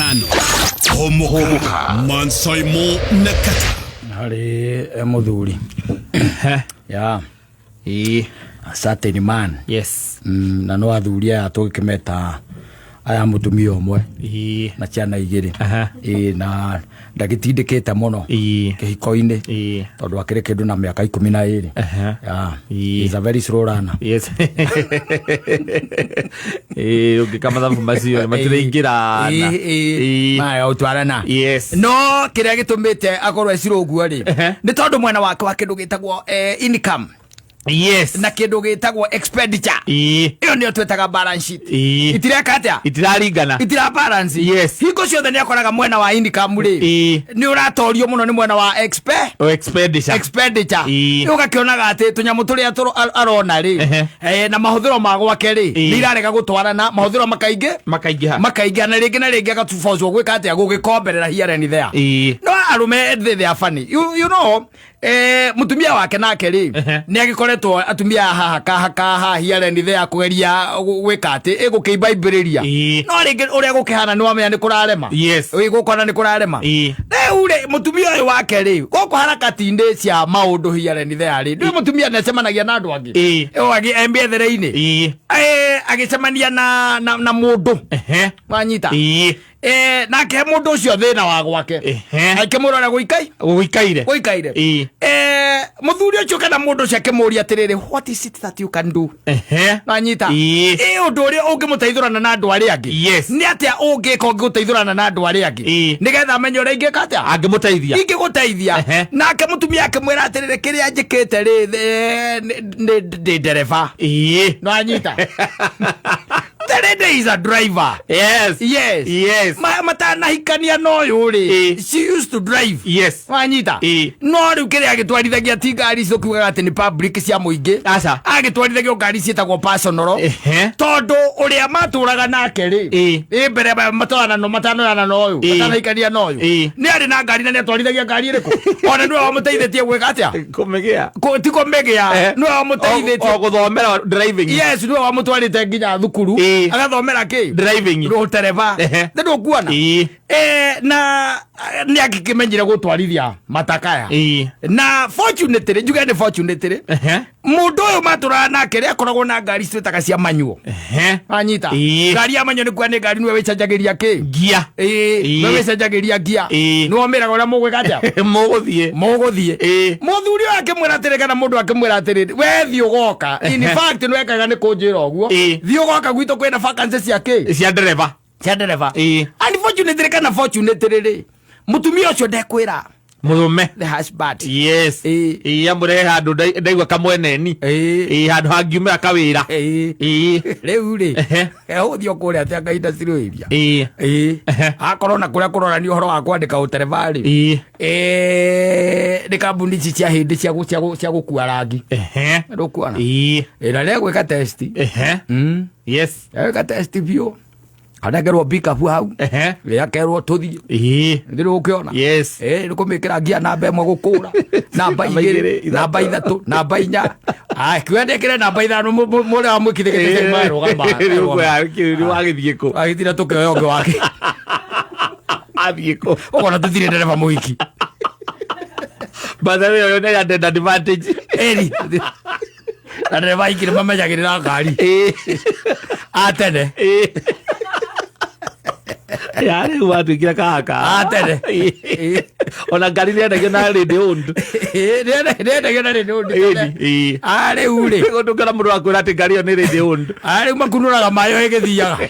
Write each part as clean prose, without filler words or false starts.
Jumatano. Homoka. Mansaimo na Kata. Harĩ mũthuri ya Ĩĩ. a certain man. Na no athuri aya tũgĩkĩmeta aya mũtumia ũmwe na ciana igĩrĩ. Ĩĩ, na ndagĩtindĩkĩte mũno kĩhiko-inĩ tondũ akĩrĩ kĩndũ na mĩaka 12. Yeah. He's a very slow learner. Yes. Ĩĩ, ũngĩka mathabu macio matiraingĩrana. Ĩĩ, maya ũtwarana. No kĩrĩa gĩtũmĩte akorwo ecirwo ũguo rĩ, nĩ tondũ mwena wake wa kĩndũ gĩtagwo income na kĩndũ gĩtagwo expenditure, ĩyo nĩyo twĩtaga balance sheet. Itireka atĩa? Itiraringana. Itira balance. Hingo ciothe nĩ akoraga mwena wa income rĩ, nĩ ũratorio mũno nĩ mwena wa O expenditure. Expenditure. Ũgakĩonaga atĩ tũnyamũ tũrĩa arona rĩ, na mahũthĩro ma gwake rĩ, nĩ irarega gũtwarana, mahũthĩro makaingĩ Makaingĩha. Makaingĩ na rĩngĩ na rĩngĩ agatubocwo gwĩka atĩa, gũgĩkomberera here and there. No arũme they are funny, you know, mutumia wake nake rĩ, nĩ agĩkoretwo atumia haha kaha kaha here and there kũgeria gwĩka atĩ ĩgũkĩimba no rĩngĩ ũrĩa gũkĩhana nĩ wamenya nĩ kũrarema. Ĩ, gũkona nĩ kũrarema. Rĩu rĩ, mũtumia ũyũ wake rĩ, gũkũ harakati-inĩ cia maũndũ here and there rĩ, ndũĩ mũtumia nĩ acemanagia na andũ angĩ. Ĩyo mbiethere-inĩ. Agĩcemania na mũndũ. Wanyita? Nake mũndũ ũcio thĩna wa gwake, akĩmũra ũrĩa gũikai Gũikaire. Gũikaire. Mũthuri ũcio kana mũndũ ũcio akĩmũria atĩrĩrĩ, "What is it that you can do?" Wanyita? Ĩ, ũndũ ũrĩa ũngĩmũteithũrana na andũ arĩa angĩ. Nĩ atĩa ũngĩka ũngĩgũteithũrana na andũ arĩa angĩ, nĩgetha amenye ũrĩa ingĩka atĩa, Angĩmũteithia. Ingĩgũteithia. Nake mũtumia akĩmwĩra atĩrĩrĩ, kĩrĩa njĩkĩte rĩ, nĩ ndĩ ndereba. Nwanyita? The lady is a driver. Yes. Matanahikania na ũyũ rĩ, she used to drive. Wanyita? No rĩu kĩrĩa agĩtwarithagia ti ngari icio kiugaga atĩ nĩ public cia mũingĩ. Aca. Agĩtwarithagio ngari ciĩtagwo personal, tondũ ũrĩa matũraga nake rĩ, ĩ mbere matwarana no matanoyana na ũyũ, matanahikania na ũyũ, nĩ arĩ na ngari na nĩ atwarithagia ngari ĩrĩkũ, ona nĩwe wamũteithĩtie gwĩka atĩa? Kũmĩgĩa. Ti kũmĩgĩa, nĩwe wamũteithĩtie O gũthomera driving. Yes, nĩwe wamũtwarĩte nginya thukuru, agathomera kĩ? Driving. Rũtereba. Nĩ ndũkuona? Na nĩ akĩkĩmenyire gũtwarithia matakaya. Na fortunately, njuge nĩ fortunately, mũndũ ũyũ matũraga nake rĩ, akoragwo na ngari citwĩtaga cia manyuo. Wanyita? Ngari ya manyuo nĩ kuga nĩ ngari nĩwe wĩcenjagĩria kĩ? Ngia. Ĩĩ, nĩwe wĩcenjagĩria ngia. Nĩwe ũmĩraga ũrĩa mũgwĩka atĩa, Mũgũthiĩ. Mũgũthiĩ. Mũthuri ũyũ akĩmwĩra atĩrĩ, kana mũndũ akĩmwĩra atĩrĩ, we thiĩ ũgoka, in fact nĩwekaga nĩ kũnjĩra ũguo, thiĩ ũgoka gwitũ kwĩna vacancy cia kĩ? Cia ndereba. Cia ndereba. Unfortunately kana fortunately rĩ, mũtumia ũcio ndekwĩra Mũrũme. the husband. Ĩĩ, amũrehe handũ ndaigua kamweneni. Ĩĩ, handũ hangiumĩra kawĩra. Rĩu rĩ, ehũthio kũrĩa atĩ anga industrial area. Ĩĩ, akorwo na kũrĩa kũronania ũhoro wa kwandĩka ũtereba rĩ, nĩ kambuni ici cia hĩndĩ cia gũkua rangi. Ndũkuona? Ĩĩ, na nĩegwĩka test. Egwĩka test biũ, anengerwo pickup hau. Ĩ, akerwo tũthiĩ. Ndĩrĩ ũkĩona? Yes. Ĩ, nĩ kũmĩkĩra ngia namba 1 gũkũra, namba Namba 2, 2, namba 3, namba 4. Aya, kiuga ndĩkĩre namba 5, mũrĩa wamwĩkithĩkĩte marũgama. Rĩu wagĩthiĩ kũ? Agĩtira tũkĩoya ũngĩ wake. Athiĩ kũ? Ũkona tũtirĩ ndereba mũhiki. By the way, ũyũ nĩ added advantage. Ĩri, na ndereba aingĩ nĩ mamenyagĩrĩra ngari atene. Ya rĩu watuĩkire kahaka. Atene. Ona ngari nĩendagio na lady owned. Nĩendagio na rĩndĩ. Ĩni, ĩĩ. Rĩu rĩ, Ndũngĩona mũndũ wakwĩra atĩ ngari ĩyo nĩ lady owned. Rĩu makunũraga mayo ĩgĩthiaga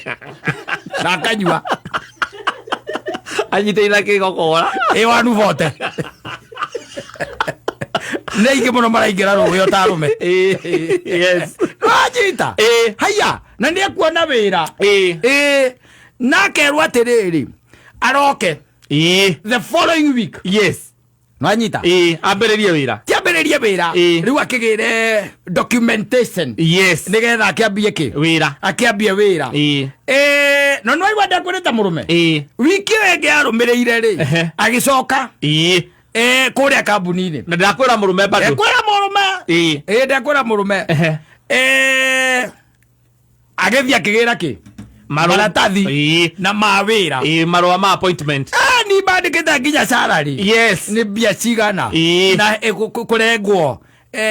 na akanyua. Anyitĩire na kĩgokora. Ĩ wanu bote nĩ aingĩ mũno maraingĩra rũĩ o ta arũme. Wanyita? Haya, na nĩ ekuona wĩra. Ĩĩ, na akerwo atĩrĩrĩ, aroke the following week. Nwanyita? Ĩĩ, ambĩrĩrie wĩra. Kĩambĩrĩrie wĩra. Rĩu akĩgĩre documentation nĩgetha akĩambie kĩ? Wĩra. Akĩambie wĩra. Ĩĩ, no nĩwaigua ndekwĩrĩte mũrũme, wiki ĩyo ĩngĩ yarũmĩrĩire rĩ, agĩcoka kũrĩa kambuni-inĩ. Na ndakwĩra mũrũme bado. Ndekwĩra mũrũme. Ĩĩ, ndekwĩra mũrũme. Agĩthiĩ akĩgĩra kĩ? Maratathi Ĩĩ. na mawĩra. Ĩĩ, marũa ma appointment. Ah, ni bandĩkĩte nginya salary. Yes. Nĩ mbia cigana. Ĩĩ. Na kũrengwo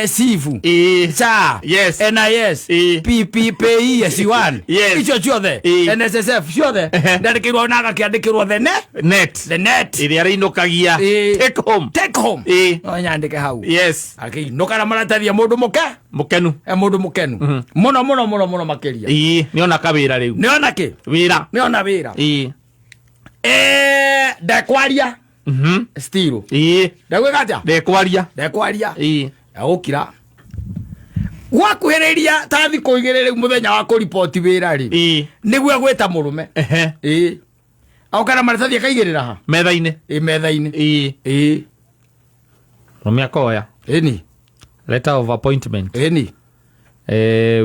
sivu. Ĩĩ. SHA. Yes. NIS. Ĩĩ. PPPE S1. Yes. Icio ciothe. Ĩĩ. NSSF ciothe. Ehe. Ndandĩkĩirwo na agakĩandĩkĩrwo the net. Net. The net. Ĩrĩa rĩinũkagia. Ĩĩ. Take home. Take home. Ĩĩ. No nyandĩke hau. Yes. Akĩinũka na maratathi ya mũndũ mũke. Mũkenu. Mũndũ mũkenu. Mũno mũno mũno mũno makĩria. Ĩĩ, nĩona kawĩra rĩu. Nĩona kĩ? Wĩra. Nĩona wĩra. Ĩĩ. Ndekwaria. Still. Ĩĩ. Ndegwĩka atĩa? Ndekwaria. Ndekwaria. Ĩĩ. Agũkira. Gwakuhĩrĩria ta thikũ igĩrĩ rĩu mũthenya wa kũriboti wĩra rĩ. Ĩĩ. Nĩguo egwĩta mũrũme. Ehe. Ĩĩ. Agoka na maratathi akaigĩrĩra ha? Metha-inĩ. Ĩĩ, metha-inĩ. Ĩĩ. Ĩĩ. Mũrũme akoya. Ĩni. Letter of appointment. Ĩni.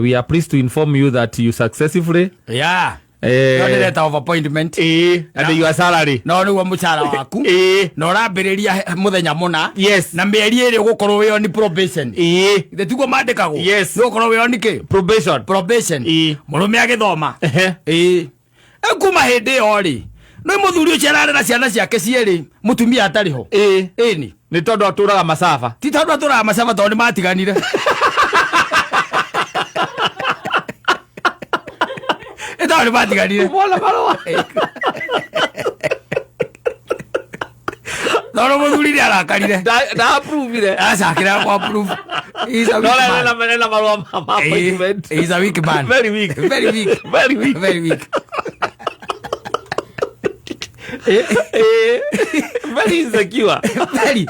We are pleased to inform you that you successfully Yeah. No nĩ letter of appointment. Ĩĩ, and your salary. No nĩguo mũcara waku. Ĩĩ. Na ũrambĩrĩria mũthenya mũna. Yes. Na mĩeri ĩrĩ ũgũkorwo wĩ on probation. Ĩĩ. Ithe tiguo mandĩkagwo? Yes. Nĩ ũgũkorwo wĩ on kĩ? Probation. Probation. Ĩĩ. Mũrũme agĩthoma. Ehe. Ĩĩ. Rĩu kuma hĩndĩ ĩyo rĩ, nĩ mũthuri ũcio ararĩ na ciana ciake cierĩ, mũtumia atarĩ ho. Ĩĩ. Ĩni. Nĩ tondũ atũraga macaba. Ti tondũ atũraga macaba tondũ nĩ matiganire. Nĩ tondũ nĩ matiganire. Mwana marũa. Tondũ mũthuri nĩ arakarire. Nda approve-ire. Acakĩra kwa approve. He's a No, weak ena man. ena marũa ma appointment. He's a weak man. Very weak. Very weak. Very weak. Very weak. Very insecure. Very.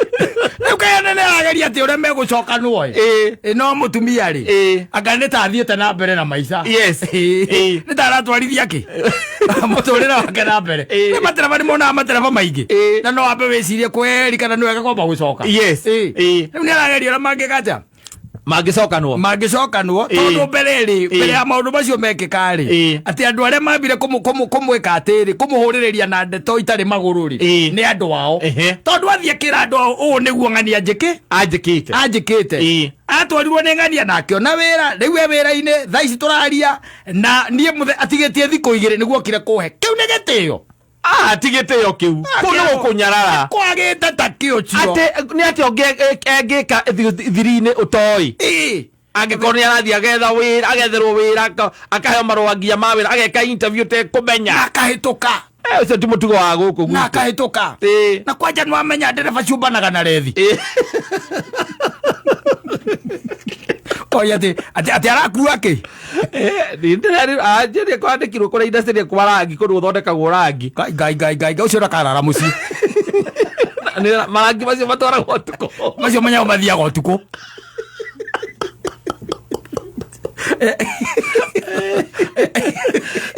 Rĩu kaĩ nĩ arageria atĩ ũrĩa megũcokanwo ĩ. Ĩĩ. Ĩ, no mũtumia rĩ. Ĩĩ. Anga nĩ ta athiĩte na mbere na maica. Yes. Ĩĩ. Ĩĩ. Nĩ ta aratwarithia kĩ? Mũtũrĩre wake na mbere. Ĩĩ. Nĩ matereba nĩ monaga matereba maingĩ. Ĩĩ. Na no wambe wĩcirie kweri kana nĩ wega kwamba gũcoka. Yes. Ĩĩ. Ĩĩ. Rĩu nĩ arageria ũrĩa mangĩka atĩa? Mangĩcokanwo. Mangĩcokanwo Ĩĩ. tondũ mbere rĩ, Ĩĩ. mbere ya maũndũ macio mekĩka rĩ, Ĩĩ. atĩ andũ arĩa mambire kũmwĩka atĩrĩ, kũmũhũrĩrĩria na ndeto itarĩ magũrũ rĩ, Ĩĩ. nĩ andũ ao. Ehe. Tondũ athiĩ akĩra andũ ao ũũ nĩguo ng'ania njĩkĩ? Anjĩkĩte. Anjĩkĩte. Ĩĩ. Atwarirwo nĩ ng'ania na akĩona wĩra, rĩu e wĩra-inĩ, thaa ici tũraria, na niĩ atigĩtie thikũ igĩrĩ nĩguo okire kũhe. Kĩu nĩ gĩtĩo. Ah, ti gĩtĩo kĩu. Kũu nĩ gũkũnyarara. Kwagĩte ta kĩo cio. Atĩ nĩ atĩa ũngĩ angĩka thiri-inĩ ũtoĩ? Ĩĩ. Angĩkorwo nĩ arathiĩ agetha wĩra, agetherwo wĩra, akaheo marũa nginya ma wĩra, ageka interview ũtekũmenya. Na akahĩtũka. Ũcio ti mũtugo wa gũkũ Na gwitũ. akahĩtũka. Ĩĩ. Na kwanja nĩ wamenya ndereba ciũmbanaga na rethi. Ĩĩ. Oi, atĩ arakua kĩ? Anjĩrie kwandĩkirwo kũrĩa industry kwa rangi, kũndũ gũthondekagwo rangi. Ngai, ngai, ngai, ngai, ngai, ũcio ndakarara mũciĩ. Nĩ marangi macio matwaragwo ũtukũ. Macio manyao mathiaga ũtukũ.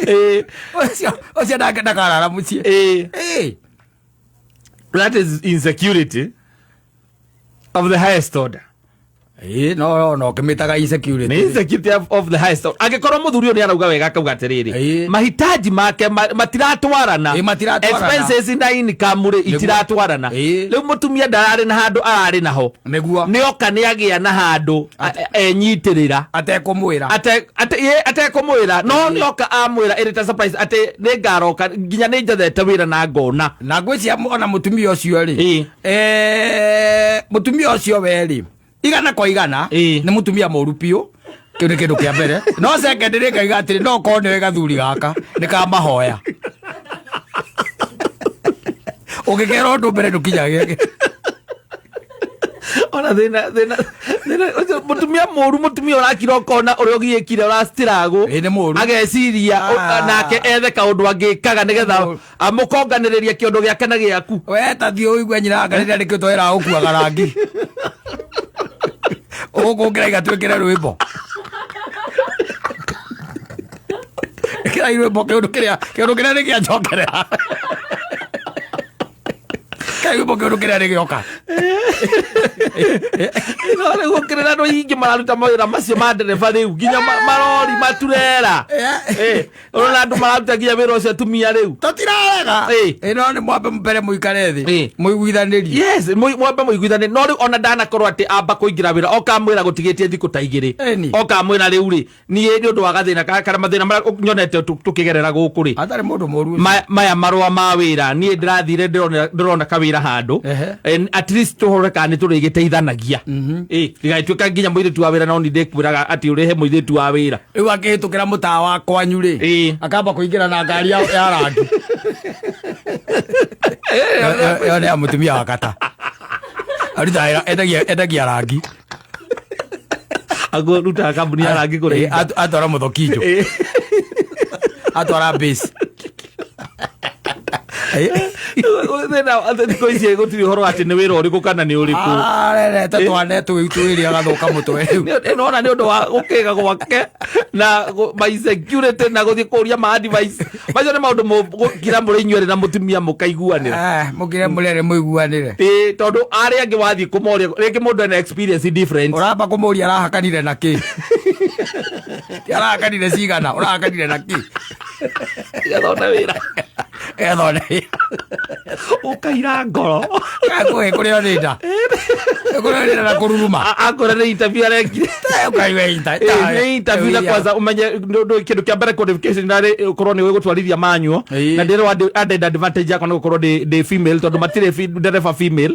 Ĩĩ. Ũcio ndakarara mũciĩ. Ĩĩ. Ĩĩ. That is insecurity of the highest order. Ĩĩ, no, no, kĩmĩtaga insecurity. Nĩ insecurity of the highest order. Angĩkorwo mũthuri ũyũ nĩ arauga wega akauga atĩrĩrĩ, Ĩĩ. mahitaji make matiratwarana. Ĩĩ, matiratwarana. Expenses na income rĩ, itiratwarana. Ĩĩ. Rĩu mũtumia ndararĩ na handũ ararĩ naho. Nĩguo. Nĩ oka nĩ agĩa na handũ enyitĩrĩra. Atekũmwĩra. Atekũmwĩra. No nĩ oka amwĩra ĩrĩ ta surprise atĩ nĩ ngaroka nginya nĩ njethete wĩra na ngona. Na ngwĩciria ona mũtumia ũcio rĩ. Ĩĩ. Mũtumia ũcio we rĩ, igana kwa igana, Ĩĩ. nĩ mũtumia mũru biũ. Kĩu nĩ kĩndũ kĩa mbere. No second nĩ ngaiga atĩrĩ, no korwo nĩwe gathuri gaka, nĩ kamahoya. Ũngĩkera ũndũ mbere ndũkinyage. Ona thĩna, thĩna, thĩna, ũcio mũtumia mũru, mũtumia ũrakira ũkona ũrĩa ũgiĩkire, ũracitiragwo. Ĩĩ, nĩ mũru. Ageciria, nake ethe kaũndũ angĩkaga nĩgetha Mũru. amũkonganĩrĩrie kĩũndũ gĩake na gĩaku. We ta thiĩ ũigue nyina anga rĩrĩa nĩkĩo tweraga gũkuaga rangi. Ũgũkũ ngĩraiga twĩkĩre rwĩmbo. Ĩkĩrai rwĩmbo kĩũndũ kĩrĩa, kĩũndũ kĩrĩa nĩ gĩanjokerera. Ĩkĩrai rwĩmbo kĩũndũ kĩrĩa nĩ gĩoka. No rĩu gũkĩrĩ andũ aingĩ mararuta mawĩra macio ma ndereba rĩu nginya marori maturera. Ũrona andũ mararuta nginya wĩra ũcio atumia rĩu. Tũtirarega. Ĩno nĩ mwambe mbere mũikare thĩ mũiguithanĩrie. Yes, mwambe mũiguithanĩrie. No rĩu ona ndanakorwo atĩ amba kũingĩra wĩra okamwĩra gũtigĩtie thikũ ta igĩrĩ. Okamwĩra rĩu rĩ niĩ nĩ ũndũ wa gathĩna kana mathĩna marĩa nyonete tũkĩgerera gũkũ rĩ. Atarĩ mũndũ mũru. Maya marũa ma wĩra niĩ ndĩrathire ndĩrona kawĩra handũ. At least tũhore kana nĩ tũrĩgĩteithanagia. Ndigagĩtuĩka nginya mũirĩtu wa wĩra no nĩ ndĩkwĩraga atĩ ũrĩhe mũirĩtu wa wĩra. Rĩu akĩhĩtũkĩra mũtaa wa kwanyu rĩ, akamba kũingĩra na ngari ya rangi. Ĩyo nĩ ya mũtumia wa kata. Arutaga endagia rangi. Agũrutaga kambuni ya rangi kũrĩa. Atwara mũthokinjo. Atwara base. Thĩna thikũ ici gũtirĩ ũhoro atĩ nĩ wĩra ũrĩkũ kana nĩ ũrĩkũ. Arerete twane tũu twĩrĩ agathũka mũtwe rĩu. Nĩwona nĩ ũndũ wa gũkĩga gwake na my insecurity na gũthiĩ kũria ma advice. Macio nĩ maũndũ mũkira mũrĩ inyuerĩ na mũtumia mũkaiguanĩra. Mũkire mũrĩ erĩ mũiguanĩre. Tondũ arĩa angĩ wathiĩ kũmoria rĩngĩ mũndũ ena experience different. Ũramba kũmũria arahakanire na kĩ? Arahakanire cigana? Ũrahakanire na kĩ? Gethone wĩra. Gethone wĩra. Ũkaira ngoro. Kũrĩ kũrĩo nĩ nda. Kũrĩo nĩ nda na kũruruma. Akwĩra nĩ interview arekire. Ũkaigua nĩ interview na kwanza ũmenye kĩndũ kĩa mbere qualification narĩ ũkorwo nĩ ũĩ gũtwarithia manual. Na ndĩrwo added advantage yakwa nĩ gũkorwo ndĩ female tondũ matirĩ ndereba female.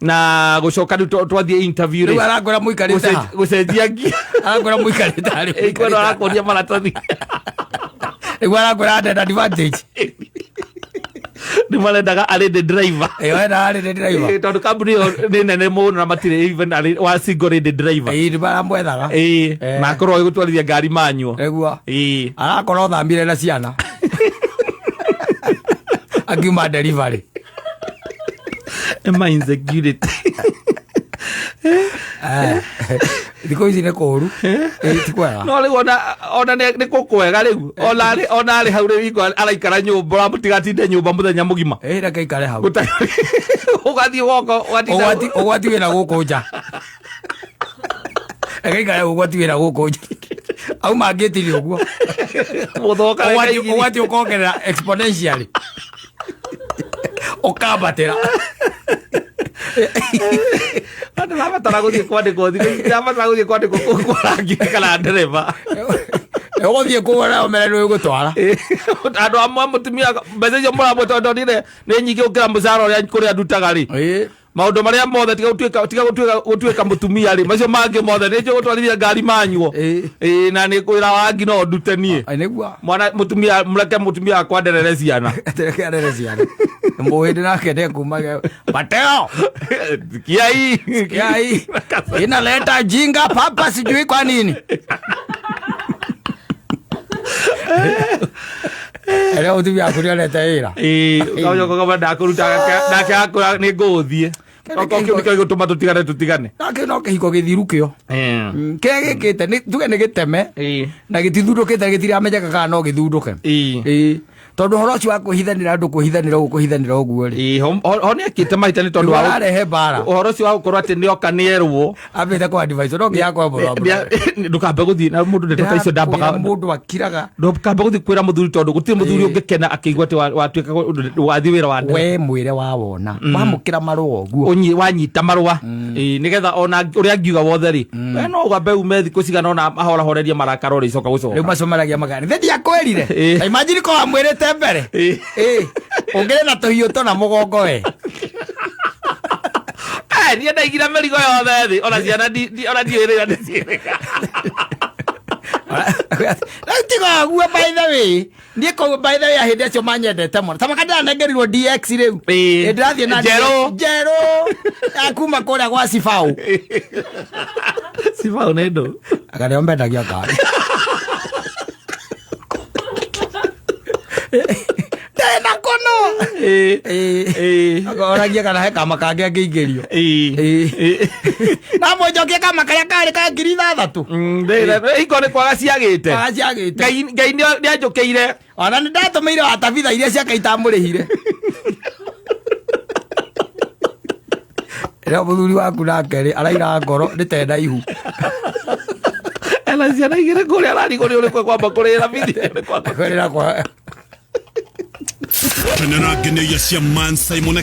Na gũcoka rĩu twathiĩ interview rĩ. Rĩu arakwĩra mũikarĩte ha? Gũcenjia ngia. Arakwĩra mũikarĩte ha rĩu. Kwĩra arakũria maratathi. Rĩu arakwĩra added advantage. Nĩ marendaga arĩ the driver. Ĩyo ena arĩ the driver. Tondũ kambuni ĩyo nĩ nene mũno na matirĩ even arĩ wa single lady driver. Nĩ maramwethaga. Na akorwo agĩgũtwarithia ngari manual. Nĩguo. Arakorwo thamire na ciana. Akiuma delivery. Ema insecurity. Thikũ ici nĩ kũũru. Ti kwega. No rĩu ona nĩ kũkwega rĩu. Ona arĩ hau rĩu hingo araikara nyũmba ũramũtigatinde nyũmba mũthenya mũgima. Reke aikare hau. Ũgathiĩ woka ũgatinda. Ũgwati wĩna gũkũ nja. Reke aikare ũgwati wĩna gũkũ nja. Auma ngĩtiri ũguo. Mũthoka reke igiri. Ũgwati ũkongerera exponentially. Ũkambatĩra. Andũ marabatara gũthiĩ kwandĩkwo thikũ ici, marabatara gũthiĩ kwandĩkwo kũu kwa rangi kana ndereba. Ũgũthiĩ kũu na ũmere nĩ ũgũtwara. Andũ amwe mũtumia mbeca icio mũramwe tondũ ndonire nĩ nyingĩ gũkĩra mũcara ũrĩa kũrĩa ndutaga rĩ. Maũndũ marĩa mothe tiga gũtuĩka mũtumia rĩ, macio mangĩ mothe nĩ njũĩ gũtwarithia ngari manual. Na nĩ wĩra wa rangi no ndute niĩ. Nĩguo. Mwana mũtumia mũreke mũtumia wakwa nderere ciana. Reke arere ciana. Mũhĩndĩ nake ndekumaga. Mateo. Sikia hii. Sikia hii. Inaleta jinga papa sijui kwa nini. Ere mũtumia waku nĩonete wĩra. Ũkamenya kama ndakũruta nake akũra nĩ ngũthiĩ. Okorwo kĩu nĩkĩo gĩgũtũma tũtigane. No kĩu no kĩhiko gĩthiru kĩo. Kĩrĩa gĩkĩte nĩ tuge nĩ gĩteme. Na gĩtithundũkĩte gĩtiramenyeka kana no gĩthundũke. Tondũ ũhoro ũcio wa kwĩhithanĩra andũ kwĩhithanĩra ũguo kwĩhithanĩra ũguo rĩ. Ho nĩ ekĩte mahĩtia nĩ tondũ wa Nĩwararehe mbara. Ũhoro ũcio wa gũkorwo atĩ nĩoka nĩerwo. Ambĩte kũ advise, no nginya kwa mũrũ wa mũrũ. Ndũkambe gũthiĩ na mũndũ ndeto ta icio ndambaga. Mũndũ akiraga. Ndũkambe gũthiĩ kwĩra mũthuri tondũ gũtirĩ mũthuri ũngĩkena akĩigua atĩ watuĩka wathiĩ wĩra wa ndereba. We mwĩre wa wona. Wamũkĩra marũa ũguo. Wanyita marũa. Nĩgetha ona ũrĩa angiuga wothe rĩ. We no ũgambe ume thikũ cigana ũna ahorahorerie marakara ũrĩcoka gũcoka. Rĩu macemanagia magana. Nĩ ndiakwĩrire. Ta imagine ko wamwĩrĩte mbere. Ũngĩrĩ na tũhiũ tũna mũgongo we. Niĩ ndaigire mĩrigo yothe thĩ, ona ciana ona ndiũĩ rĩrĩa ndĩciĩrĩga. Rĩu tiga ũguo by the way. Niĩ kũu by the way hĩndĩ acio manyendete mũno. Ta maka ndĩranengerirwo DX rĩu. Ndĩrathiĩ na Njerũ. Njerũ. Ya kuma kũrĩa gwa Cibao. Cibao nĩ ndũ. Anga nĩo mendagia ngari. Ndĩna kono. Akoragia kana he kama kangĩ angĩingĩrio. Na mũnjokie kama karĩa karĩ ka ngiri ithathatũ. Iko nĩ kwaga ciagĩte. Kwaga ciagĩte. Ngai nĩanjũkĩire. Ona nĩ ndatũmĩire wa Tabitha iria ciake itamũrĩhire. Rĩo mũthuri waku nake rĩ araira ngoro nĩ tenda ihu. Ena ciana igĩrĩ kũrĩa ararigwo nĩ ũrĩkũ kwamba kũrĩra bithi ũrĩkũ Kwĩrĩra kwa Kenera ngeneia cia Man Simon na